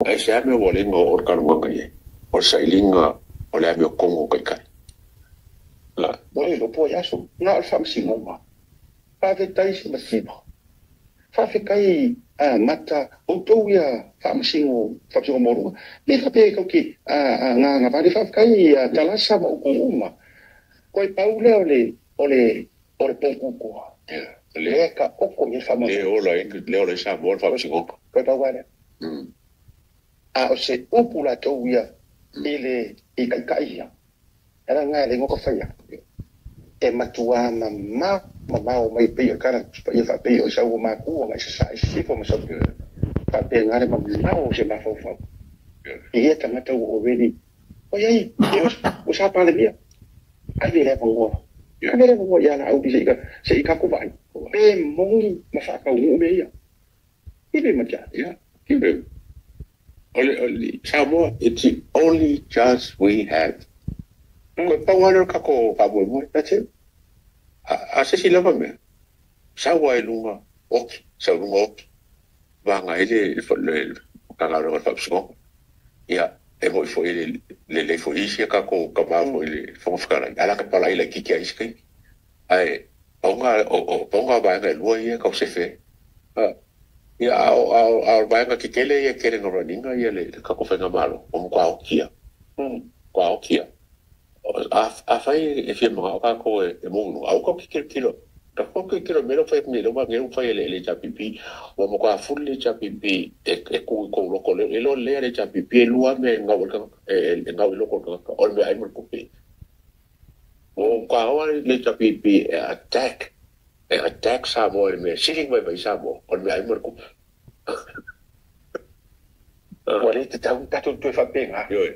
Ae se a mea ua le o le kalungaga i ai? O le sailiga o le amiotonu o taitai. La. Ua le iloa po o ai aso. Na o le faamasinoga. Faafetai Simasima. Faafetai Mata, outou ia faamasino, faamasino maualuga. Le faapea e taute gagavale. Faafetai Talasa ma outou uma. Toe pau lea o le o le o le poututoa. Lea e taoto i ai le faamoemoe. Le ola ai, le ola ai Samoa le faamasinoga. Toe pau lava lea. A o se upu latou ia i le i taitai ia, e ala lena e le igoa faia. E matua mamao mamao mai pei o le tala paia faapei o sau o matua ngai sasae sisifo ma sau faapena le mamao o se mafaufau. I ia tagata ua already oi ai ua sa Palemia. Ave le avanoa. Ave le avanoa ia Laauli se i tatou vaai. Pe moni ma faataunuu mea ia. Give him a chance. Yeah, give him. O le Samoa, it's the only chance we have. Ko pau lava lea o le tatou faamoemoe, that's it. A se isi lava mea, sau lava i luga oki, sau luga oki, vaga ai le Matagaluega o le Faamasinoga. Ia, e moi foi lelei foi isi a tatou tama foi i le Fofoga Fetalai, ae la ta palai laitiiti lava i isi taimi. Ae pauga o pauga vaega e lua ia e tau sefe ai. Ia, a o vaega tetele ia e tele na run ina ia le tatou faigamalo, o matua oti lava. Matua oti lava. Afai e fia manao tatou e mou, aua tatou te tilotilo. Tatou te tilotilo i mea lea ua fai atu nei, lea ua fai e le HRPP. Ua matua fully le HRPP e tu i tou loto. E iloa lelei lava le HRPP, e lua lava mea e gau ai le tagata, e gau i loto o le tagata, o le meaai ma le tupe. Ua matua o lava le HRPP e attack Samoa i le mea sili mai mai Samoa, o le meaai ma le tupe. Ua le tatau tatou toe faapena. Ioe.